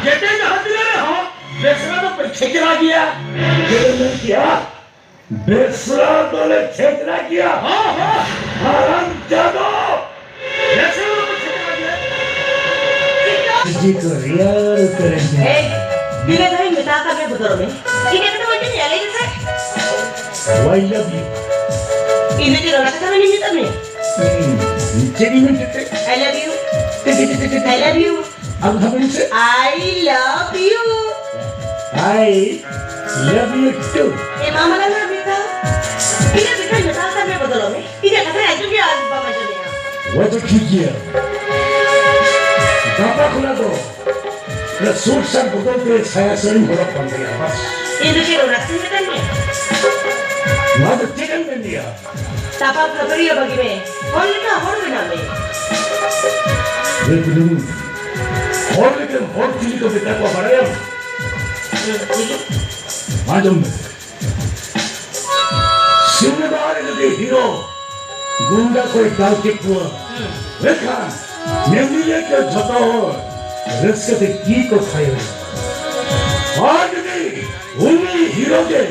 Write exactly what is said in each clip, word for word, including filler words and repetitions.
ᱡᱮᱛᱮ ᱡᱟᱦᱟᱸ ᱛᱤᱱᱟᱹᱜ ᱨᱮᱦᱚᱸ ᱵᱮᱥᱨᱟ ᱫᱚ ᱯᱮ ᱪᱷᱮᱪᱨᱟ ᱜᱮᱭᱟ᱾ ᱪᱮᱫ ᱮᱢ ᱢᱮᱱ ᱠᱮᱭᱟ? ᱵᱮᱥᱨᱟ ᱫᱚᱞᱮ ᱪᱷᱮᱪᱨᱟ ᱜᱮᱭᱟ᱾ ᱦᱚᱸ, ᱦᱚᱸ᱾ ᱦᱟᱨᱟᱢ ᱡᱟᱫᱚ᱾ ᱵᱮᱥᱨᱟ ᱫᱚᱞᱮ ᱪᱷᱮᱪᱨᱟ ᱜᱮᱭᱟ᱾ ᱡᱤ ᱠᱚ ᱨᱮᱭᱟᱲ ᱩᱛᱟᱹᱨᱮᱱ ᱛᱤᱧᱟ᱾ ᱮᱭ, ᱛᱤᱱᱟᱹᱜ ᱫᱷᱟᱣᱤᱧ ᱢᱮᱛᱟ ᱟᱠᱟᱫ ᱢᱮᱭᱟ ᱵᱚᱛᱚᱨᱚᱜ ᱢᱮ? ᱤᱧᱟᱹᱜ ᱠᱟᱛᱷᱟ ᱵᱟᱹᱧ ᱟᱸᱡᱚᱢᱮᱜᱼᱟ, ᱞᱟᱹᱭ ᱢᱮᱥᱮ᱾ I love you. ᱤᱧ ᱫᱚ ᱪᱮᱫ ᱚᱱᱟ ᱠᱟᱛᱷᱟ ᱵᱟᱹᱧ ᱢᱮᱛᱟᱫ ᱢᱮᱭᱟ? ᱦᱩᱸ, ᱪᱮᱫ ᱤᱧ ᱢᱮᱱ ᱠᱮᱫ ᱛᱮ? I love you. ᱪᱮᱫ, ᱪᱮᱫ, ᱪᱮᱫ, ᱪᱮᱫ? I love you. ᱟᱨ ᱫᱷᱟᱣ ᱢᱮᱱ ᱥᱮ? I love you. I love you too. ᱮ ᱢᱟ ᱢᱟᱞᱟ ᱱᱚᱣᱟ ᱢᱤᱫ ᱫᱷᱟᱣ᱾ ᱛᱤᱱᱟᱹᱜ ᱡᱚᱠᱷᱚᱱ ᱢᱮᱛᱟᱣ ᱠᱟᱜ ᱢᱮ ᱵᱚᱫᱚᱞᱚᱜ ᱢᱮ᱾ ᱤᱧᱟᱹᱜ ᱠᱟᱛᱷᱟ ᱟᱸᱡᱚᱢ ᱜᱮ ᱟᱨ ᱵᱟᱢ ᱟᱸᱡᱚᱢᱮᱜᱼᱟ᱾ ᱦᱳᱭ ᱛᱚ ᱴᱷᱤᱠ ᱜᱮᱭᱟ᱾ ᱜᱟᱯᱟ ᱠᱷᱚᱱᱟᱜ ᱫᱚ ᱚᱱᱟ ᱥᱩᱴ ᱥᱟᱴ ᱵᱚᱫᱚᱞ ᱛᱮ ᱥᱟᱭᱟ ᱥᱟᱹᱲᱤᱧ ᱦᱚᱨᱚᱜ ᱵᱟᱸᱫᱮᱭᱟ, ᱵᱟᱥ᱾ ᱤᱧ ᱫᱚ ᱪᱮᱫ ᱚᱱᱟ ᱠᱟᱛᱷᱟᱧ ᱢᱮᱛᱟᱢ ᱜᱮᱭᱟ? ᱱᱚᱣᱟ ᱫᱚ ᱪᱮᱫ ᱮᱢ ᱢᱮᱱ ᱜᱮᱭᱟ? ᱛᱟᱯᱟᱢ ᱠᱷᱟᱹᱯᱟᱹᱨᱤ ᱵᱟᱹᱜᱤ ᱢᱮ᱾ ᱦᱚᱲ ᱞᱮᱠᱟ ᱦᱚᱲ ᱵᱮᱱᱟᱣ ᱢᱮ᱾ ᱦᱮ ᱵᱤᱞᱩ, ᱦᱚᱲ ᱞᱮᱠᱟᱱ ᱦᱚᱲ ᱪᱤᱞᱤ ᱠᱚ ᱢᱮᱛᱟ ᱠᱚᱣᱟ ᱵᱟᱲᱟᱭᱟᱢ? ᱦᱩᱸ, ᱪᱤᱞᱤ? ᱟᱸᱡᱚᱢ ᱢᱮ᱾ ᱥᱤᱱᱮᱢᱟ ᱨᱮ ᱡᱩᱫᱤ ᱦᱤᱨᱳ ᱜᱩᱱᱰᱟ ᱠᱚᱭ ᱫᱟᱞ ᱠᱮᱫ ᱠᱚᱣᱟ, ᱦᱩᱸ᱾ ᱢᱮᱱᱠᱷᱟᱱ ᱧᱮᱧᱮᱞᱤᱭᱟᱹ ᱠᱚ ᱡᱷᱚᱛᱚ ᱦᱚᱲ ᱨᱟᱹᱥᱠᱟᱹ ᱛᱮ ᱛᱤ ᱠᱚ ᱛᱷᱟᱭᱚᱭᱟ᱾ ᱟᱨ ᱡᱩᱫᱤ ᱩᱱᱤ ᱦᱤᱨᱳ ᱜᱮ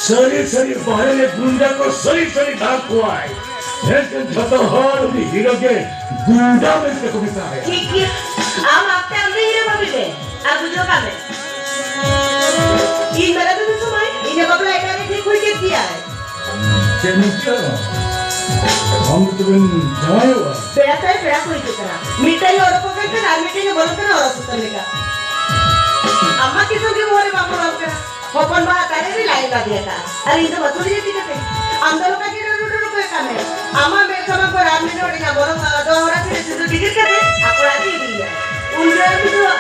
ᱥᱟᱹᱨᱤ ᱥᱟᱹᱨᱤ ᱵᱟᱦᱨᱮ ᱨᱮ ᱜᱩᱱᱰᱟ ᱠᱚ ᱥᱟᱹᱨᱤ ᱥᱟᱹᱨᱤ ᱫᱟᱜ ᱠᱚᱣᱟᱭ᱾ ᱮᱱᱠᱷᱟᱱ ᱡᱷᱚᱛᱚ ᱦᱚᱲ ᱩᱱᱤ ᱦᱤᱨᱳ ᱜᱮ ᱜᱩᱱᱰᱟ ᱢᱮᱱᱛᱮ ᱠᱚ ᱢᱮᱛᱟᱭᱟ᱾ ᱴᱷᱤᱠ ᱜᱮᱭᱟ᱾ ᱟᱢ ᱟᱯᱮ ᱟᱢ ᱫᱚ ᱦᱤᱨᱳ ᱵᱷᱟᱵᱤ ᱢᱮ᱾ ᱟᱨ ᱵᱩᱡᱷᱟᱹᱣ ᱠᱟᱜ ᱢᱮ᱾ ᱤᱧ ᱢᱮᱞᱟ ᱫᱩᱫᱩ ᱥᱚᱢᱚᱭ ᱤᱧᱟᱹᱜ ᱵᱟᱯᱞᱟ ᱮᱴᱟᱜ ᱨᱮ ᱴᱷᱤᱠ ᱦᱩᱭ ᱠᱮᱫ ᱜᱮᱭᱟᱭ᱾ ᱪᱮᱫ ᱮᱢ ᱪᱤᱠᱟᱹᱭᱟ? ᱟᱢ ᱫᱚ ᱛᱚᱵᱮᱢ ᱡᱟᱶᱟᱭᱚᱜᱼᱟ? ᱯᱮᱲᱟ ᱛᱟᱭ ᱯᱮᱲᱟ ᱠᱚ ᱦᱤᱡᱩᱜ ᱠᱟᱱᱟ᱾ ᱢᱤᱫᱴᱟᱝ ᱮ ᱚᱰᱚᱠᱚᱜ ᱠᱟᱱ ᱠᱷᱟᱱ ᱟᱨ ᱢᱤᱫᱴᱟᱝ ᱮ ᱵᱚᱞᱚᱜ ᱠᱟᱱᱟ ᱚᱲᱟᱜ ᱥᱩᱛᱟᱹᱢ ᱞᱮᱠᱟ᱾ ᱟᱢ ᱢᱟ ᱛᱤᱥ ᱦᱚᱸ ᱜᱮ ᱢᱚᱦᱚᱨ ᱨᱮ ᱵᱟᱢ ᱵᱚᱞᱚᱱ ᱠᱟᱱᱟ᱾ ᱦᱚᱯᱚᱱ ᱵᱟ ᱛᱟᱞᱮ ᱨᱮ ᱞᱟᱭᱤᱱ ᱵᱟᱫᱮ ᱟᱠᱟᱫᱼᱟ᱾ ᱟᱨ ᱤᱧ ᱫᱚ ᱵᱟᱹᱛᱩᱲᱤ ᱪᱤᱠᱟᱹᱛᱮ? ᱟᱢ ᱫᱚ ᱱᱚᱝᱠᱟ ᱜᱮ ᱨᱩᱰᱩ ᱨᱩᱰᱩ ᱠᱚᱭ ᱠᱟᱜ ᱢᱮ᱾ ᱟᱢᱟᱜ ᱢᱮᱫ ᱥᱟᱢᱟᱝ ᱠᱚᱨᱮ ᱟᱢ ᱢᱤᱫ ᱦᱚᱲ ᱤᱧᱟᱹᱜ ᱵᱚᱨᱚᱝ ᱫᱚᱦᱚ ᱦᱚᱨᱟ ᱛᱤᱨᱮ ᱥᱤᱸᱫᱩᱨ ᱴᱤᱠᱤᱴ ᱠᱟᱛᱮ ᱟᱠᱚ ᱚᱲᱟᱜ ᱛᱮ ᱤᱫᱤᱭᱮᱭᱟ᱾ ᱩᱱ ᱡᱚᱦᱚᱜ ᱮᱢ ᱵᱩᱡᱷᱟᱹᱣᱟ᱾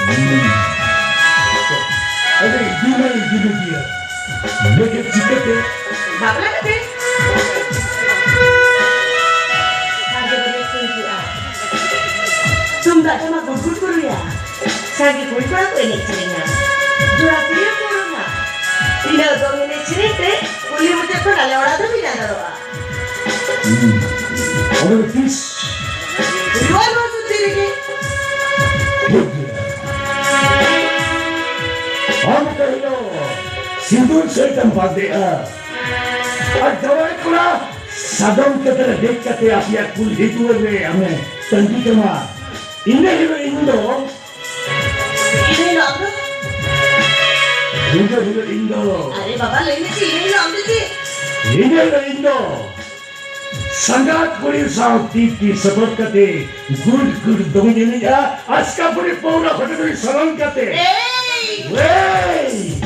ᱦᱩᱸ᱾ ᱟᱫᱚ ᱤᱫᱤ ᱢᱟ ᱤᱫᱤ ᱢᱮᱜᱮᱭᱟ᱾ ᱞᱮᱠᱤᱱ ᱪᱤᱠᱟᱹᱛᱮ? ᱵᱟᱯᱞᱟ ᱠᱟᱛᱮ᱾ ᱥᱟᱸᱜᱮ ᱵᱟᱹᱨᱭᱟᱹᱛ ᱠᱚ ᱦᱤᱡᱩᱜᱼᱟ᱾ ᱛᱩᱢᱫᱟᱜ ᱴᱟᱢᱟᱠ ᱜᱩᱰ ᱜᱩᱰ ᱠᱚ ᱨᱩᱭᱟ᱾ ᱥᱟᱸᱜᱮ ᱠᱩᱲᱤ ᱠᱚᱲᱟ ᱠᱚ ᱮᱱᱮᱡ ᱥᱮᱨᱮᱧᱟ᱾ ᱡᱚᱲᱟ ᱛᱤᱨᱭᱳ ᱠᱚ ᱚᱨᱚᱝᱟ᱾ ᱤᱱᱟᱹ ᱫᱚᱝ ᱮᱱᱮᱡ ᱥᱮᱨᱮᱧ ᱛᱮ ᱠᱩᱞᱦᱤ ᱢᱩᱪᱟᱹᱫ ᱠᱷᱚᱱ ᱟᱞᱮ ᱚᱲᱟᱜ ᱫᱷᱟᱹᱵᱤᱡ ᱟᱸᱫᱳᱲᱚᱜᱼᱟ᱾ ᱦᱩᱸ᱾ ᱚᱱᱟ ᱫᱚ ᱛᱤᱥ? ᱱᱚᱣᱟ ᱱᱚᱣᱟ ᱥᱩᱫᱷᱤ ᱨᱮᱜᱮ᱾ ᱟᱢ ᱚᱠᱟ ᱦᱤᱞᱳᱜ ᱥᱤᱸᱫᱩᱨ ᱥᱟᱹᱭ ᱛᱮᱢ ᱵᱟᱸᱫᱮᱜᱼᱟ ᱟᱨ ᱡᱟᱶᱟᱭ ᱠᱚᱲᱟ ᱥᱟᱫᱚᱢ ᱪᱮᱛᱟᱱ ᱨᱮ ᱫᱮᱡ ᱠᱟᱛᱮ ᱟᱯᱮᱭᱟᱜ ᱠᱩᱞᱦᱤ ᱫᱩᱣᱟᱹᱨ ᱨᱮ ᱟᱢᱮ ᱛᱟᱺᱜᱤ ᱠᱟᱢᱟ, ᱤᱱᱟᱹ ᱦᱤᱞᱳᱜ ᱤᱧ ᱫᱚ ᱤᱱᱟᱹ ᱦᱤᱞᱳᱜ ᱟᱢ ᱫᱚ? ᱤᱱᱟᱹ ᱦᱤᱞᱳᱜ ᱤᱧ ᱫᱚ ᱟᱨᱮ ᱵᱟᱵᱟ, ᱞᱟᱹᱭ ᱢᱮᱥᱮ, ᱤᱱᱟᱹ ᱦᱤᱞᱳᱜ ᱟᱢ ᱫᱚ ᱪᱮᱫ? ᱤᱱᱟᱹ ᱦᱤᱞᱳᱜ ᱤᱧ ᱫᱚ ᱥᱟᱸᱜᱟᱛ ᱠᱩᱲᱤ ᱥᱟᱶ ᱛᱤ ᱛᱤ ᱥᱚᱯᱚᱫ ᱠᱟᱛᱮ ᱜᱩᱰ ᱜᱩᱰ ᱫᱚᱝ ᱮᱱᱮᱡᱼᱟ, ᱟᱥᱠᱟ ᱵᱩᱲᱤ ᱯᱟᱹᱣᱨᱟ ᱦᱚᱴᱮ ᱫᱩᱲᱤ ᱥᱚᱞᱚᱝ ᱠᱟᱛᱮ᱾ ᱮᱭ! ᱮᱭ!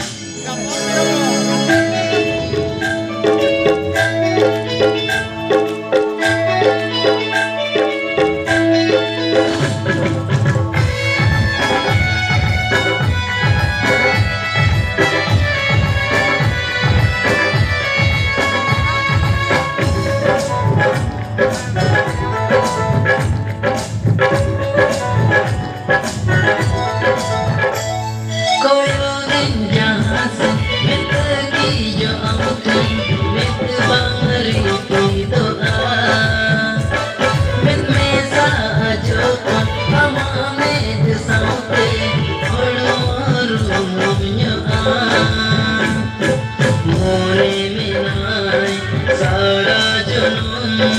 ᱠᱚᱭᱚᱜᱮᱧ ᱡᱟᱦᱟᱸ ᱥᱮᱫ, ᱢᱮᱫ ᱛᱟᱹᱠᱤᱡᱚᱜ ᱟᱢ ᱴᱷᱮᱱ, ᱢᱮᱫ ᱵᱟᱝ ᱨᱤᱯᱤᱫᱚᱜᱼᱟ᱾ ᱢᱮᱫ ᱢᱮᱥᱟ ᱡᱚᱠᱷᱚᱱ ᱟᱢᱟᱜ ᱢᱮᱫ ᱥᱟᱶᱛᱮ ᱦᱚᱲᱢᱚ ᱨᱩᱢᱩᱧᱚᱜᱼᱟ᱾ ᱢᱚᱱᱮ ᱢᱮᱱᱟᱭ ᱥᱟᱨᱟ ᱡᱚᱱᱚᱢ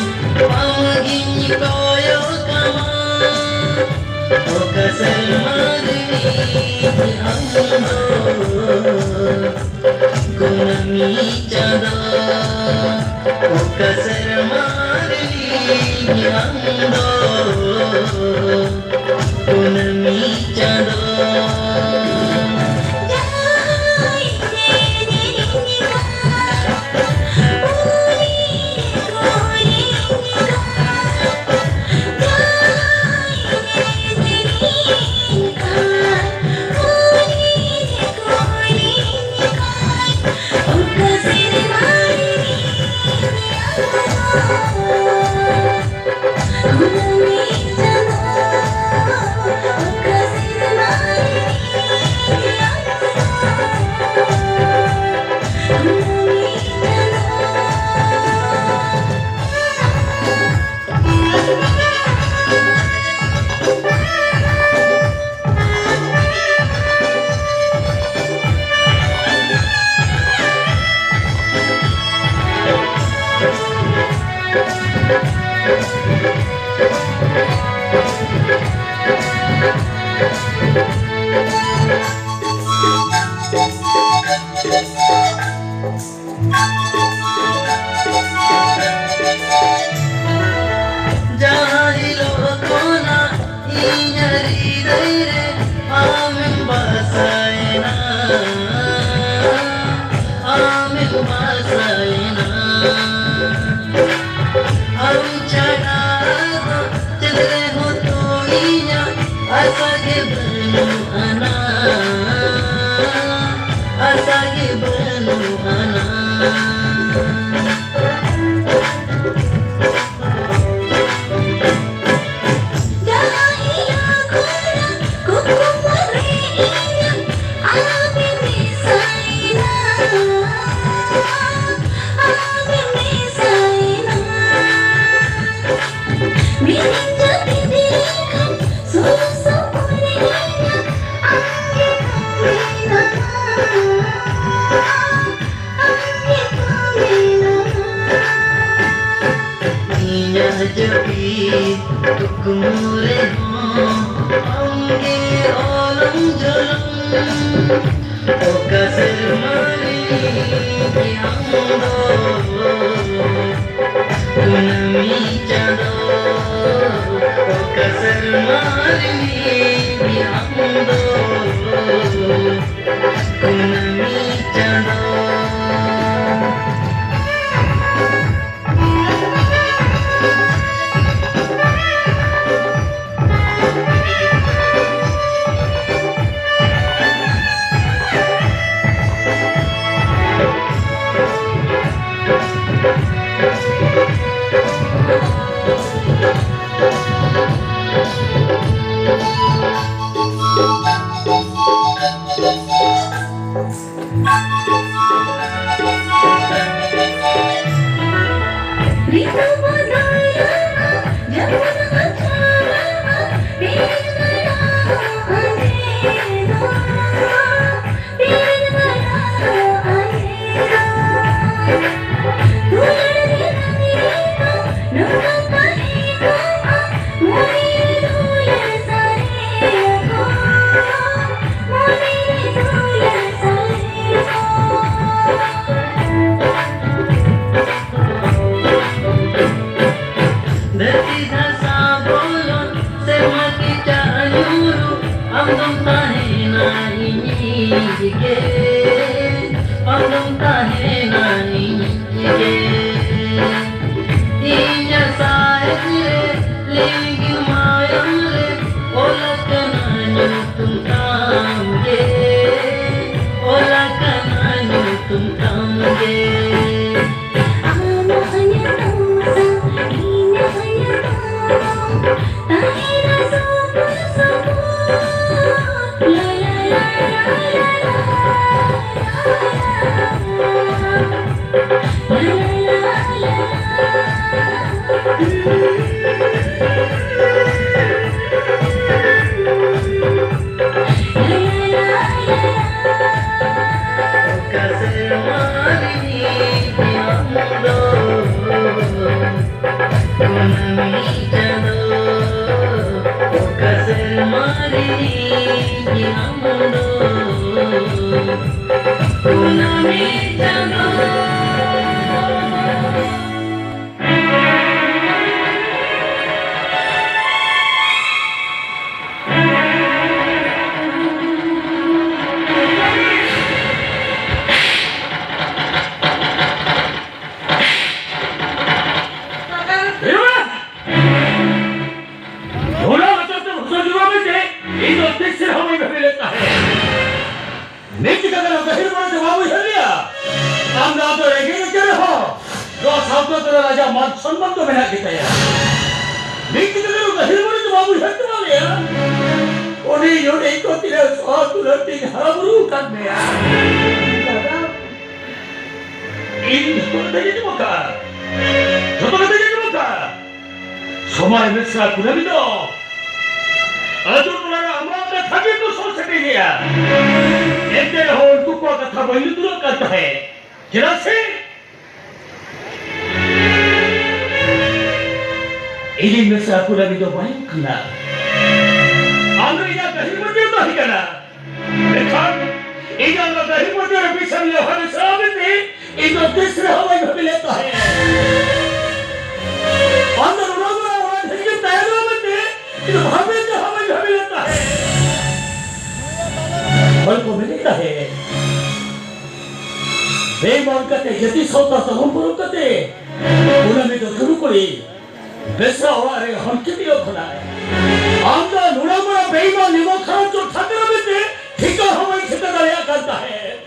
ᱟᱢᱜᱤᱧ ᱠᱚᱭᱚᱜ ᱠᱟᱢᱟ᱾ ᱚᱠᱟ ᱥᱮᱨᱢᱟ ᱨᱤᱱᱤᱡ ᱟᱢ ᱫᱚ ᱠᱩᱱᱟᱹᱢᱤ ᱪᱟᱸᱫᱚ? ᱚᱠᱟ ᱥᱮᱨᱢᱟ ᱨᱤᱱᱤᱡ ᱟᱢ ᱫᱚ ᱠᱩᱱᱟᱹᱢᱤ ᱪᱟᱸᱫᱚ? ᱡᱟᱦᱟᱸ ᱦᱤᱞᱳᱜ ᱠᱷᱚᱱᱟᱜ ᱤᱧᱟᱹᱜ ᱦᱨᱤᱫᱟᱹᱭ ᱨᱮ ᱟᱢᱮᱢ ᱵᱟᱥᱟᱭᱮᱱᱟ, ᱟᱢᱮᱢ ᱵᱟᱥᱟᱭᱮᱱᱟ᱾ ᱟᱢ ᱪᱷᱟᱰᱟ ᱫᱚ ᱪᱮᱫ ᱨᱮᱦᱚᱸ ᱛᱚ ᱤᱧᱟᱹᱜ ᱟᱥᱟ ᱜᱮ ᱵᱟᱹᱱᱩᱜ ᱟᱱᱟ, ᱟᱥᱟ ᱜᱮ ᱵᱟᱹᱱᱩᱜ ᱟᱱᱟ᱾ ᱤᱧᱟᱹᱜ ᱡᱟᱹᱯᱤᱫ ᱠᱩᱠᱢᱩ ᱨᱮᱦᱚᱸ ᱟᱢᱜᱮ ᱚᱞᱚᱝ ᱡᱚᱞᱚᱝ᱾ ᱚᱠᱟ ᱥᱮᱨᱢᱟ ᱨᱤᱱᱤᱡ ᱟᱢ ᱫᱚ ᱠᱩᱱᱟᱹᱢᱤ ᱪᱟᱸᱫᱚ? ᱚᱠᱟ ᱥᱮᱨᱢᱟ ᱨᱤᱱᱤᱡ ᱟᱢ ᱫᱚ ᱠᱩᱱᱟᱹᱢᱤ ᱪᱟᱸᱫᱚ? ᱟᱢᱫᱚᱢ ᱛᱟᱦᱮᱱᱟ ᱤᱧᱤᱡ ᱜᱮ, ᱟᱢᱫᱚᱢ ᱛᱟᱦᱮᱱᱟ ᱤᱧᱤᱡ ᱜᱮ᱾ ᱤᱧᱟᱹᱜ ᱥᱟᱦᱮᱫ ᱨᱮ, ᱞᱤᱸᱜᱤᱱ ᱢᱟᱭᱟᱢ ᱨᱮ, ᱚᱞ ᱟᱠᱟᱱᱟ ᱧᱩᱛᱩᱢ ᱛᱟᱢ ᱜᱮ, ᱚᱞ ᱟᱠᱟᱱᱟ ᱧᱩᱛᱩᱢ ᱛᱟᱢ ᱜᱮ᱾ ᱟᱢᱟᱜ ᱧᱩᱛᱩᱢ ᱥᱟᱶ ᱤᱧᱟᱹᱜ ᱧᱩᱛᱩᱢ ᱛᱟᱦᱮᱱᱟ ᱥᱩᱯᱩᱨ ᱥᱩᱯᱩᱨ᱾ ᱞᱟ, ᱞᱟ, ᱞᱟ, ᱞᱟ, ᱞᱟ, ᱞᱟ, ᱞᱟ, ᱞᱟ᱾ ᱚᱱᱟ ᱦᱚᱛᱮᱡ ᱛᱮ ᱵᱷᱩᱥᱟᱹ ᱡᱩᱜᱟ ᱢᱮᱱᱛᱮ ᱤᱧ ᱫᱚ ᱛᱤᱥ ᱨᱮᱦᱚᱸ ᱵᱟᱹᱧ ᱵᱷᱟᱹᱵᱤ ᱞᱮᱫ ᱛᱟᱦᱮᱸᱫ᱾ ᱢᱤᱫ ᱠᱟᱛᱷᱟ ᱫᱚ ᱜᱟᱹᱦᱤᱨ ᱢᱚᱱᱮ ᱛᱮ ᱵᱟᱢ ᱩᱭᱦᱟᱹᱨ ᱞᱮᱭᱟ᱾ ᱟᱢ ᱫᱚ ᱟᱢ ᱫᱚ ᱨᱮᱸᱜᱮᱡ ᱱᱟᱪᱟᱨ ᱨᱮᱦᱚᱸ ᱱᱚᱣᱟ ᱥᱟᱶᱛᱟ ᱛᱟᱞᱟ ᱨᱮ ᱟᱡᱟᱜ ᱢᱟᱱ ᱥᱚᱱᱢᱟᱱ ᱫᱚ ᱢᱮᱱᱟᱜ ᱜᱮᱛᱟᱭᱟ᱾ ᱢᱤᱫ ᱠᱟᱛᱷᱟ ᱫᱚ ᱜᱟᱹᱦᱤᱨ ᱢᱚᱱᱮ ᱛᱮ ᱵᱟᱢ ᱩᱭᱦᱟᱹᱨ ᱛᱮ ᱵᱟᱢ ᱞᱟᱹᱭᱟ᱾ ᱩᱱᱤ ᱡᱩᱫᱤ ᱠᱚ ᱛᱤᱱᱟᱹᱜ ᱥᱚᱦᱟ ᱫᱩᱞᱟᱹᱲ ᱛᱤᱧ ᱦᱟᱨᱟ ᱵᱩᱨᱩ ᱟᱠᱟᱫ ᱢᱮᱭᱟ᱾ ᱫᱟᱫᱟ, ᱤᱧ ᱡᱷᱚᱛᱚ ᱠᱟᱛᱷᱟ ᱜᱮ ᱟᱸᱡᱚᱢ ᱟᱠᱟᱫ᱾ ᱡᱷᱚᱛᱚ ᱠᱟᱛᱷᱟ ᱜᱮ ᱟᱸᱡᱚᱢ ᱟᱠᱟᱫ᱾ ᱥᱚᱢᱟᱡᱽ ᱢᱮᱥᱟ ᱠᱩᱱᱟᱹᱢᱤ ᱫᱚ ᱟᱹᱛᱩ ᱴᱚᱞᱟ ᱨᱮ ᱟᱢᱟᱜ ᱠᱟᱛᱷᱟ ᱜᱮᱠᱚ ᱥᱚ ᱥᱮᱴᱮᱡᱮᱜᱼᱟ᱾ ᱮᱱᱛᱮ ᱨᱮᱦᱚᱸ ᱩᱱᱠᱩ ᱠᱚᱣᱟᱜ ᱠᱟᱛᱷᱟ ᱵᱟᱹᱧ ᱞᱩᱛᱩᱨᱟᱜ ᱠᱟᱱ ᱛᱟᱦᱮᱸᱫ᱾ ᱪᱮᱫᱟᱜ ᱥᱮ ᱤᱧᱤᱧ ᱢᱮᱥᱟ ᱠᱩᱱᱟᱹᱢᱤ ᱫᱚ ᱵᱟᱭ ᱠᱟᱱᱟ᱾ ᱟᱢ ᱫᱚ ᱤᱧᱟᱹᱜ ᱜᱟᱹᱦᱤᱨ ᱢᱟᱹᱛᱭᱟᱹᱣ ᱛᱟᱦᱮᱸ ᱠᱟᱱᱟ᱾ ᱢᱮᱱᱠᱷᱟᱱ ᱤᱧ ᱟᱢ ᱫᱚ ᱜᱟᱹᱦᱤᱨ ᱢᱟᱹᱛᱭᱟᱹᱣ ᱨᱮ ᱵᱤᱥ ᱮᱢ ᱞᱮᱣᱦᱟ ᱢᱮᱥᱟ ᱢᱮᱱᱛᱮ ᱤᱧ ᱫᱚ ᱛᱤᱥ ᱨᱮᱦᱚᱸ ᱵᱟᱹᱧ ᱵᱷᱟᱹᱵᱤ ᱞᱮᱫ ᱛᱟᱦᱮᱸᱫ᱾ ᱟᱢ ᱫᱚ ᱱᱚᱰᱮ ᱚᱲᱟᱜ ᱚᱲᱟᱜ ᱰᱷᱮᱨ ᱜᱮᱢ ᱛᱟᱦᱮᱱᱟ ᱢᱮᱱᱛᱮ ᱤᱧ ᱫᱚ ᱵᱷᱟᱹᱵᱤ ᱛᱮᱦᱚᱸ ᱵᱟᱹᱧ ᱵᱷᱟᱹᱵᱤ ᱞᱮᱫ ᱛᱟᱦᱮᱸᱫ᱾ ᱠᱚ ᱢᱮᱱᱮᱫ ᱛᱟᱦᱮᱸᱫ, ᱵᱮᱭᱢᱟᱱ ᱠᱟᱛᱮ ᱡᱟᱹᱛᱤ ᱥᱟᱶᱛᱟ ᱛᱟᱵᱚᱱ ᱵᱩᱨᱩ ᱠᱟᱛᱮ ᱠᱩᱱᱟᱹᱢᱤ ᱫᱚ ᱠᱩᱲᱩ ᱠᱩᱲᱤ ᱵᱮᱥᱨᱟ ᱚᱲᱟᱜ ᱨᱮ ᱦᱚᱱᱠᱤᱯᱤᱭᱟᱹ ᱠᱷᱚᱱᱟᱜ ᱟᱢ ᱫᱚ ᱱᱩᱱᱟᱹᱜ ᱢᱟᱨᱟᱝ ᱵᱮᱭᱢᱟᱱ ᱱᱤᱢᱚ ᱠᱷᱟᱨᱟᱯ ᱪᱚ ᱴᱷᱟᱠᱨᱟ ᱢᱮᱱᱛᱮ ᱴᱷᱤᱠᱟᱹ ᱦᱚᱸ ᱵᱟᱹᱧ ᱴᱷᱤᱠᱟᱹ ᱫᱟᱲᱮᱭᱟᱜ ᱠᱟᱱ ᱛᱟᱦᱮᱸᱫ᱾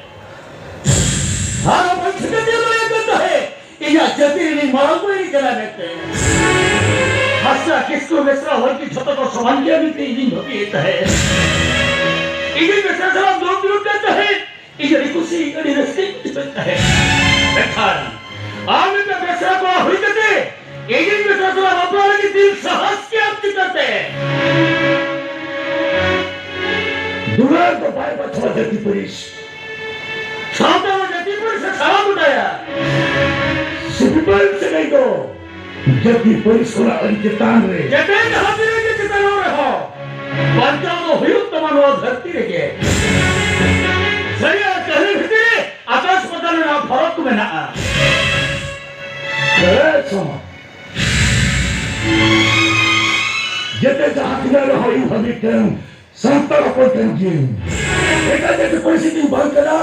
ᱟᱨ ᱦᱚᱸ ᱵᱟᱹᱧ ᱴᱷᱤᱠᱟᱹ ᱫᱟᱲᱮᱭᱟᱜ ᱠᱟᱱ ᱛᱟᱦᱮᱸᱫ ᱤᱧᱟᱹᱜ ᱡᱟᱹᱛᱤ ᱨᱤᱱᱤᱡ ᱢᱟᱨᱟᱝ ᱵᱟᱹᱭᱨᱤ ᱠᱟᱱᱟᱭ ᱢᱮᱱᱛᱮ᱾ ᱦᱟᱸᱥᱫᱟ, ᱠᱤᱥᱠᱩ, ᱵᱮᱥᱨᱟ, ᱦᱚᱲᱠᱤ ᱡᱷᱚᱛᱚ ᱠᱚ ᱥᱚᱢᱟᱱ ᱜᱮᱭᱟ ᱢᱮᱱᱛᱮ ᱤᱧᱤᱧ ᱵᱷᱟᱹᱵᱤᱭᱮᱫ ᱛᱟᱦᱮᱸᱫ᱾ ᱤᱧᱤᱧ ᱵᱮᱥᱨᱟ ᱥᱟᱞᱟᱜ ᱫᱩᱲᱩᱵ ᱫᱩᱲᱩᱵ ᱠᱟᱱ ᱛᱟᱦᱮᱸᱫ᱾ ᱤᱧ ᱟᱹᱰᱤ ᱠᱩᱥᱤ, ᱟᱹᱰᱤ ᱨᱟᱹᱥᱠᱟᱹᱧ ᱵᱩᱡᱷᱟᱹᱣᱮᱫ ᱛᱟᱦᱮᱸᱫ᱾ ᱢᱮᱱᱠᱷᱟᱱ ᱟᱢ ᱢᱤᱫᱴᱟᱝ ᱵᱮᱥᱨᱟ ᱠᱚᱲᱟ ᱦᱩᱭ ᱠᱟᱛᱮ ᱤᱧᱤᱧ ᱵᱮᱥᱨᱟ ᱥᱟᱞᱟᱜ ᱵᱟᱯᱞᱟ ᱞᱟᱹᱜᱤᱫ ᱫᱤᱞ ᱥᱟᱦᱟᱥ ᱠᱮᱫᱟᱢ ᱪᱤᱠᱟᱹᱛᱮ? ᱫᱩᱞᱟᱹᱲ ᱫᱚ ᱵᱟᱭ ᱵᱟᱪᱷᱟᱣᱟ ᱡᱟᱹᱛᱤ ᱯᱟᱹᱨᱤᱥ᱾ ᱥᱟᱶᱛᱟ ᱫᱚ ᱡᱟᱹᱛᱤ ᱯᱟᱹᱨᱤᱥ ᱮ ᱥᱟᱞᱟ ᱜᱚᱴᱟᱭᱟ᱾ ᱥᱤᱯᱤᱯᱟᱹᱨᱤᱥ ᱥᱟᱹᱜᱟᱹᱭ ᱫᱚ ᱡᱟᱹᱛᱤ ᱯᱟᱹᱨᱤᱥ ᱠᱷᱚᱱᱟᱜ ᱟᱹᱰᱤ ᱪᱮᱛᱟᱱ ᱨᱮ᱾ ᱡᱟᱹᱛᱤ ᱡᱟᱦᱟᱸ ᱛᱤᱱᱟᱹᱜ ᱜᱮ ᱪᱮᱛᱟᱱ ᱨᱮᱦᱚᱸ, ᱵᱟᱧᱪᱟᱣ ᱫᱚ ᱦᱩᱭᱩᱜ ᱛᱟᱢᱟ ᱱᱚᱣᱟ ᱫᱷᱟᱹᱨᱛᱤ ᱨᱮᱜᱮ᱾ ᱥᱟᱹᱨᱤ ᱟᱨ ᱠᱟᱹᱦᱱᱤ ᱵᱷᱤᱛᱤᱨ ᱨᱮ ᱟᱠᱟᱥ ᱯᱟᱛᱟᱞ ᱨᱮᱱᱟᱜ ᱯᱷᱟᱨᱟᱠ ᱢᱮᱱᱟᱜᱼᱟ᱾ ᱮ ᱥᱚᱢᱟᱡᱽ, ᱡᱮᱛᱮ ᱡᱟᱦᱟᱸ ᱛᱤᱱᱟᱹᱜ ᱨᱮᱦᱚᱸ ᱤᱧ ᱦᱚᱸ ᱢᱤᱫᱴᱟᱝ ᱥᱟᱱᱛᱟᱲ ᱦᱚᱯᱚᱱ ᱠᱟᱱ ᱜᱤᱭᱟᱹᱧ᱾ ᱮᱴᱟᱜ ᱡᱟᱹᱛᱤ ᱯᱟᱹᱨᱥᱤ ᱛᱤᱧ ᱵᱟᱝ ᱠᱟᱱᱟ᱾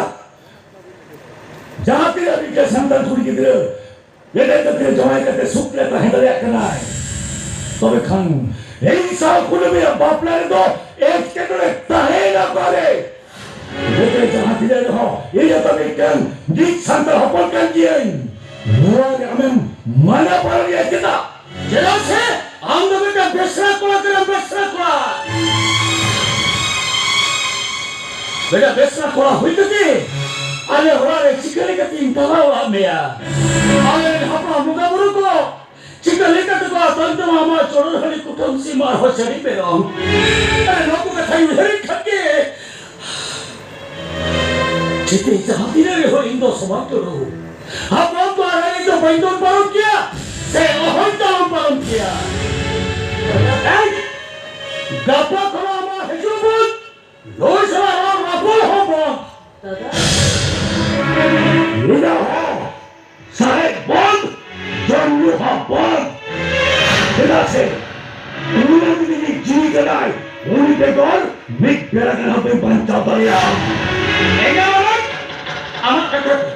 ᱡᱟᱦᱟᱸ ᱛᱤᱱᱟᱹᱜ ᱢᱤᱫᱴᱟᱝ ᱥᱟᱱᱛᱟᱲ ᱠᱩᱲᱤ ᱜᱤᱫᱽᱨᱟᱹ ᱮᱴᱟᱜ ᱡᱟᱹᱛᱤ ᱨᱮ ᱡᱟᱶᱟᱭ ᱠᱟᱛᱮ ᱥᱩᱠ ᱨᱮ ᱛᱟᱦᱮᱸ ᱫᱟᱲᱮᱭᱟᱜ ᱠᱟᱱᱟᱭ, ᱛᱚᱵᱮ ᱠᱷᱟᱱ ᱤᱧ ᱥᱟᱶ ᱠᱩᱱᱟᱹᱢᱤᱭᱟᱜ ᱵᱟᱯᱞᱟ ᱨᱮᱫᱚ ᱮᱴᱠᱮᱴᱚᱬᱮ ᱛᱟᱦᱮᱸᱭᱮᱱᱟ ᱚᱠᱟᱨᱮ? ᱡᱮᱛᱮ ᱡᱟᱦᱟᱸ ᱛᱤᱱᱟᱹᱜ ᱨᱮᱦᱚᱸ ᱤᱧ ᱦᱚᱸᱛᱚ ᱢᱤᱫᱴᱟᱝ ᱢᱤᱫ ᱥᱟᱱᱛᱟᱲ ᱦᱚᱯᱚᱱ ᱠᱟᱱ ᱜᱤᱭᱟᱹᱧ᱾ ᱱᱚᱣᱟ ᱨᱮ ᱟᱢᱮᱢ ᱢᱟᱱᱟ ᱵᱟᱨᱚᱱ ᱤᱧᱟ ᱪᱮᱫᱟᱜ? ᱪᱮᱫᱟᱜ ᱥᱮ ᱟᱢ ᱫᱚ ᱢᱤᱫᱴᱟᱝ ᱵᱮᱥᱨᱟ ᱠᱚᱲᱟ ᱠᱟᱱᱟᱢ, ᱵᱮᱥᱨᱟ ᱠᱚᱲᱟ᱾ ᱢᱤᱫᱴᱟᱝ ᱵᱮᱥᱨᱟ ᱠᱚᱲᱟ ᱦᱩᱭ ᱠᱟᱛᱮ ᱟᱞᱮ ᱚᱲᱟᱜ ᱨᱮ ᱪᱤᱠᱟᱹ ᱞᱮᱠᱟᱛᱮᱧ ᱛᱟᱞᱟ ᱚᱲᱟᱜ ᱢᱮᱭᱟ? ᱟᱞᱮ ᱨᱮᱱ ᱦᱟᱯᱲᱟᱢ ᱵᱚᱸᱜᱟ ᱵᱩᱨᱩ ᱠᱚ ᱪᱤᱠᱟᱹ ᱞᱮᱠᱟ ᱛᱮᱠᱚ ᱟᱛᱟᱝ ᱛᱟᱢᱟ ᱟᱢᱟᱜ ᱪᱚᱰᱚᱨ ᱦᱟᱺᱰᱤ, ᱠᱩᱴᱟᱹᱢ ᱥᱤᱢ ᱟᱨᱦᱚᱸ ᱪᱟᱹᱰᱤ ᱢᱮᱨᱚᱢ? ᱟᱨ ᱱᱚᱣᱟ ᱠᱚ ᱠᱟᱛᱷᱟᱧ ᱩᱭᱦᱟᱹᱨᱮᱫ ᱠᱷᱟᱱ ᱜᱮ ᱪᱤᱛᱤ ᱡᱟᱦᱟᱸ ᱛᱤᱱᱟᱹᱜ ᱨᱮᱦᱚᱸ ᱤᱧ ᱫᱚ ᱥᱚᱢᱟᱡᱽ ᱴᱩᱰᱩ ᱦᱟᱯᱲᱟᱢ ᱠᱚ ᱟᱨ ᱤᱧ ᱫᱚ ᱵᱟᱹᱧ ᱫᱚᱱ ᱯᱟᱨᱚᱢ ᱠᱮᱭᱟ ᱥᱮ ᱚᱦᱚᱧ ᱛᱟᱲᱟᱢ ᱯᱟᱨᱚᱢ ᱠᱮᱭᱟ᱾ ᱮᱭ, ᱜᱟᱯᱟ ᱠᱷᱚᱱᱟᱜ ᱟᱢᱟᱜ ᱦᱤᱡᱩᱜ ᱵᱚᱱ ᱱᱩᱭ ᱥᱟᱞᱟᱜ ᱨᱚᱲ ᱨᱟᱯᱚᱲ ᱦᱚᱸ ᱵᱚᱱᱫ᱾ ᱫᱟᱫᱟ᱾ ᱱᱤᱭᱟᱹ ᱦᱚᱸ ᱥᱟᱦᱮᱵ ᱵᱚᱱᱫ, ᱡᱚᱢ ᱧᱩ ᱦᱚᱸ ᱵᱚᱱᱫ᱾ ᱪᱮᱫᱟᱜ ᱥᱮ ᱩᱱᱤ ᱡᱩᱫᱤ ᱡᱤᱣᱤ ᱠᱟᱱᱟᱭ, ᱩᱱᱤ ᱵᱮᱜᱚᱨ ᱢᱤᱫ ᱵᱮᱲᱟ ᱜᱟᱱ ᱦᱚᱸ ᱵᱟᱹᱧ ᱵᱟᱧᱪᱟᱣ ᱫᱟᱲᱮᱭᱟᱜᱼᱟ᱾ ᱮᱸᱜᱟ ᱵᱟᱵᱟ, ᱟᱢᱟᱜ ᱠᱟᱛᱷᱟ ᱛᱮ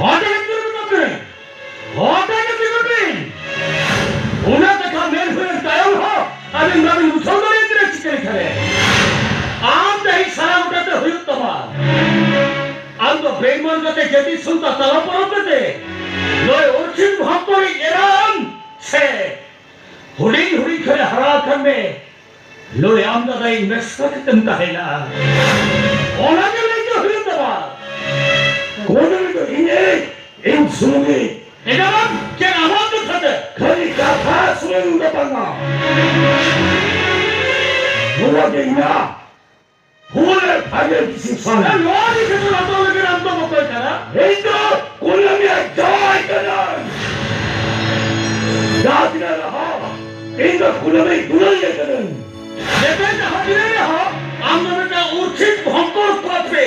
ᱦᱚᱴᱟᱜ ᱮᱢ ᱫᱩᱲᱩᱵ ᱠᱟᱱ ᱛᱟᱦᱮᱸ, ᱦᱚᱴᱟᱜ ᱮᱢ ᱫᱩᱲᱩᱵ ᱠᱟᱱ᱾ ᱚᱱᱟ ᱠᱟᱛᱷᱟ ᱢᱮᱱ ᱦᱩᱭᱮᱱ ᱛᱟᱭᱚᱢ ᱦᱚᱸ ᱟᱹᱵᱤᱱ ᱵᱟᱵᱤᱱ ᱵᱩᱡᱷᱟᱹᱣ ᱫᱟᱲᱮᱭᱟᱜ ᱠᱟᱱᱟ ᱪᱤᱠᱟᱹ ᱞᱮᱠᱟᱨᱮ᱾ ᱟᱢ ᱛᱮᱦᱮᱧ ᱥᱟᱨᱟ ᱜᱚᱴᱟ ᱛᱮ ᱦᱩᱭᱩᱜ ᱛᱟᱢᱟ᱾ ᱟᱢ ᱫᱚ ᱵᱮᱜᱽᱢᱟᱱ ᱠᱟᱛᱮ ᱡᱟᱹᱛᱤ ᱥᱟᱶᱛᱟ ᱛᱟᱞᱟ ᱯᱚᱨᱚᱵᱽ ᱠᱟᱛᱮ ᱱᱚᱜᱼᱚᱭ ᱩᱨᱪᱷᱤᱛ ᱵᱷᱚᱠᱛᱚ ᱨᱤᱡ ᱮᱨᱟᱢ ᱥᱮ ᱦᱩᱰᱤᱧ ᱦᱩᱰᱤᱧ ᱠᱷᱚᱱᱮ ᱦᱟᱨᱟ ᱟᱠᱟᱱ ᱢᱮ, ᱱᱩᱭ ᱟᱢ ᱫᱟᱫᱟ ᱤᱧ ᱢᱮᱥᱟ ᱠᱟᱛᱮᱢ ᱛᱟᱦᱮᱱᱟ᱾ ᱚᱱᱟ ᱜᱮ ᱞᱟᱹᱭ ᱫᱚ ᱦᱩᱭᱩᱜ ᱛᱟᱢᱟ᱾ ᱠᱚᱫᱚ ᱫᱚ ᱤᱧ ᱤᱧ ᱥᱩᱢᱩᱝ ᱜᱮ᱾ ᱮᱴᱟᱜ ᱪᱮᱫ ᱟᱢᱟᱜ ᱠᱟᱛᱷᱟ ᱛᱮ? ᱠᱷᱟᱹᱞᱤ ᱠᱟᱛᱷᱟ ᱥᱩᱢᱩᱝ ᱫᱚ ᱵᱟᱝᱟ᱾ ᱱᱚᱣᱟ ᱜᱮ ᱤᱧᱟᱹᱜ ᱦᱩᱞ ᱯᱷᱟᱭᱱᱟᱞ ᱰᱤᱥᱤᱥᱚᱱ᱾ ᱮ, ᱱᱚᱣᱟ ᱰᱤᱥᱤᱥᱚᱱ ᱦᱟᱛᱟᱣ ᱞᱟᱹᱜᱤᱫ ᱟᱢ ᱫᱚ ᱚᱠᱚᱭ ᱠᱟᱱᱟ? ᱤᱧ ᱫᱚ ᱠᱩᱱᱟᱹᱢᱤᱭᱟᱜ ᱡᱟᱶᱟᱭ ᱠᱟᱹᱱᱟᱹᱧ᱾ ᱡᱟᱦᱟᱸ ᱛᱤᱱᱟᱹᱜ ᱨᱮᱦᱚᱸ ᱤᱧ ᱫᱚ ᱠᱩᱱᱟᱹᱢᱤ ᱫᱩᱞᱟᱹᱲᱤᱭᱟᱹ ᱠᱟᱹᱱᱟᱹᱧ᱾ ᱡᱮᱛᱮ ᱡᱟᱦᱟᱸ ᱛᱤᱱᱟᱹᱜ ᱨᱮᱦᱚᱸ ᱟᱢ ᱫᱚ ᱢᱤᱫᱴᱟᱝ ᱩᱨᱪᱷᱤᱛ ᱵᱷᱚᱝᱠᱚᱨ ᱯᱟᱯᱤ᱾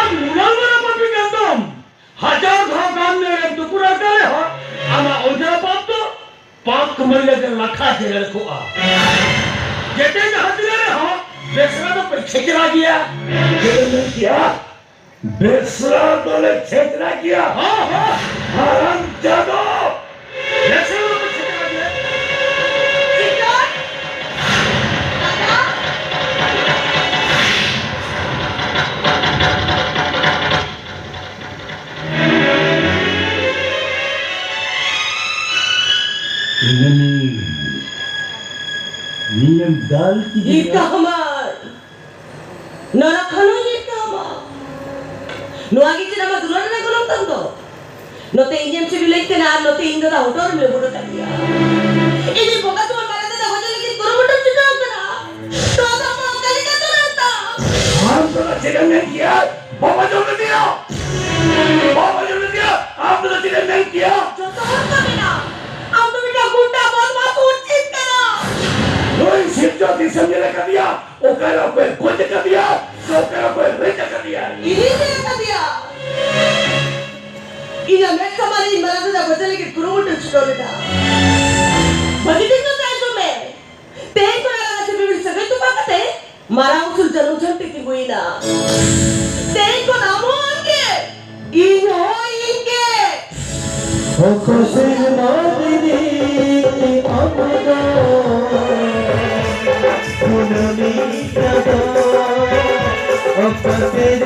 ᱟᱢ ᱢᱩᱞᱟᱞ ᱵᱟᱞᱟ ᱯᱟᱯᱤ ᱠᱟᱱ ᱫᱚᱢ᱾ ᱦᱟᱡᱟᱨ ᱫᱷᱟᱣ ᱜᱟᱱ ᱱᱮᱨᱮᱢ ᱛᱩᱯᱩᱫ ᱟᱠᱟᱫ ᱨᱮᱦᱚᱸ ᱟᱢᱟᱜ ᱚᱡᱽᱨᱟ ᱯᱟᱯ ᱫᱚ ᱯᱟᱠ ᱢᱟᱹᱭᱞᱟᱹ ᱜᱮ ᱞᱟᱴᱷᱟ ᱡᱮᱨᱮᱲ ᱠᱚᱜᱼᱟ᱾ ᱡᱮᱛᱮ ᱡᱟᱦᱟᱸ ᱛᱤᱱᱟᱹᱜ ᱨᱮᱦᱚᱸ ᱵᱮᱥᱨᱟ ᱫᱚ ᱯᱮ ᱪᱷᱮᱪᱨᱟ ᱜᱮᱭᱟ᱾ ᱪᱮᱫ ᱮᱢ ᱢᱮᱱ ᱠᱮᱜᱼᱟ? ᱵᱮᱥᱨᱟ ᱫᱚᱞᱮ ᱪᱷᱮᱪᱨᱟ ᱜᱮᱭᱟ᱾ ᱦᱚᱸ, ᱦᱚᱸ᱾ ᱦᱟᱨᱟᱢ ᱡᱟᱫᱚ! ᱵᱮᱥᱨᱟ ᱫᱚ ᱯᱮ ᱪᱷᱮᱪᱨᱟ ᱜᱮᱭᱟ᱾ ᱪᱤᱠᱟᱹ? ᱫᱟᱫᱟ? ᱤᱧᱮᱢ, ᱤᱧᱮᱢ ᱫᱟᱞ ᱠᱤᱫᱤᱧᱟ᱾ ᱦᱤᱨᱠᱟᱹ ᱦᱟᱢᱟᱞ᱾ ᱱᱚᱨᱚᱠ ᱠᱷᱚᱱ ᱦᱚᱸ ᱦᱤᱨᱠᱟᱹ ᱦᱟᱢᱟᱞ᱾ ᱱᱚᱣᱟ ᱜᱮ ᱪᱮᱫ ᱟᱢᱟᱜ ᱫᱩᱞᱟᱹᱲ ᱨᱮᱱᱟᱜ ᱜᱚᱱᱚᱝ ᱛᱟᱢ ᱫᱚ? ᱱᱚᱛᱮ ᱤᱧᱮᱢ ᱥᱤᱵᱤᱞᱤᱧ ᱠᱟᱱᱟ ᱟᱨ ᱱᱚᱛᱮ ᱤᱧ ᱫᱟᱫᱟ ᱦᱚᱴᱚᱜ ᱨᱮᱢ ᱞᱩᱵᱩᱫ ᱟᱠᱟᱫᱤᱧᱟ᱾ ᱤᱧ ᱵᱚᱸᱜᱟ ᱥᱩᱢᱟᱹᱱ ᱵᱟᱨᱮ ᱛᱮᱫᱚ ᱜᱚᱡᱮ ᱞᱟᱹᱜᱤᱫ ᱠᱩᱨᱩᱢᱩᱴᱩᱢ ᱪᱷᱩᱴᱟᱹᱣ ᱠᱟᱱᱟ᱾ ᱱᱚᱣᱟ ᱫᱚ ᱟᱢᱟᱜ ᱚᱠᱟ ᱞᱮᱠᱟ ᱫᱩᱞᱟᱹᱲ ᱛᱟᱢ? ᱟᱢ ᱫᱚ ᱪᱮᱫ ᱮᱢ ᱢᱮᱱ ᱠᱮᱭᱟ? ᱵᱟᱵᱟ ᱡᱚᱢ ᱞᱮᱫᱮᱭᱟ᱾ ᱵᱟᱵᱟ ᱡᱚᱢ ᱞᱮᱫᱮᱭᱟ᱾ ᱟᱢ ᱫᱚ ᱪᱮᱫ ᱮᱢ ᱢᱮᱱ ᱠᱮᱭᱟ? ᱡᱚᱛᱚ ᱦᱚᱲ ᱠᱚ ᱢᱮᱱᱟ, ᱟᱢ ᱫᱚ ᱢᱤᱫᱴᱟᱝ ᱜᱩᱱᱰᱟ ᱵᱚᱫᱢᱟᱥ ᱩᱪᱤᱛ ᱠᱟᱱᱟ᱾ ᱱᱩᱭ ᱥᱤᱨᱡᱚᱱ ᱛᱤᱥᱮᱢ ᱧᱮᱞ ᱟᱠᱟᱫᱮᱭᱟ? ᱚᱠᱟᱨᱮ ᱚᱠᱚᱭ ᱜᱚᱡ ᱟᱠᱟᱫᱮᱭᱟ? ᱥᱮ ᱚᱠᱟᱨᱮ ᱚᱠᱚᱭ ᱨᱮᱡ ᱟᱠᱟᱫᱮᱭᱟ? ᱤᱧᱤᱧ ᱧᱮᱞ ᱟᱠᱟᱫᱮᱭᱟ᱾ ᱤᱧᱟᱹᱜ ᱢᱮᱫ ᱥᱟᱢᱟᱝ ᱨᱮ ᱤᱧ ᱢᱟᱨᱟᱝ ᱫᱟᱫᱟ ᱜᱚᱡᱮ ᱞᱟᱹᱜᱤᱫ ᱠᱩᱨᱩᱢᱩᱴᱩ ᱪᱷᱩᱴᱟᱹᱣ ᱞᱮᱫᱟ᱾ ᱵᱷᱟᱹᱜᱤ ᱴᱷᱤᱠ ᱠᱟᱛᱮ ᱟᱸᱡᱚᱢ ᱢᱮ᱾ ᱛᱮᱦᱮᱧ ᱠᱷᱚᱱᱟᱜ ᱟᱞᱟᱝ ᱥᱤᱵᱤᱞ ᱥᱟᱹᱜᱟᱹᱭ ᱢᱟᱨᱟᱝ ᱩᱥᱩᱞ ᱡᱟᱹᱱᱩᱢ ᱡᱷᱟᱹᱱᱴᱤ ᱛᱤᱸᱜᱩᱭᱮᱱᱟ᱾ ᱛᱮᱦᱮᱧ ᱠᱷᱚᱱ ᱟᱢ ᱦᱚᱸ ᱟᱢᱜᱮ, ᱤᱧ ᱦᱚᱸ ᱤᱧ ᱜᱮ᱾ ᱚᱠᱟ ᱥᱮᱨᱢᱟ ᱨᱤᱱᱤᱡ ᱟᱢ ᱫᱚ ᱠᱩᱱᱟᱹᱢᱤ ᱪᱟᱸᱫᱚ? ᱚᱠᱟ ᱥᱮᱨᱢᱟ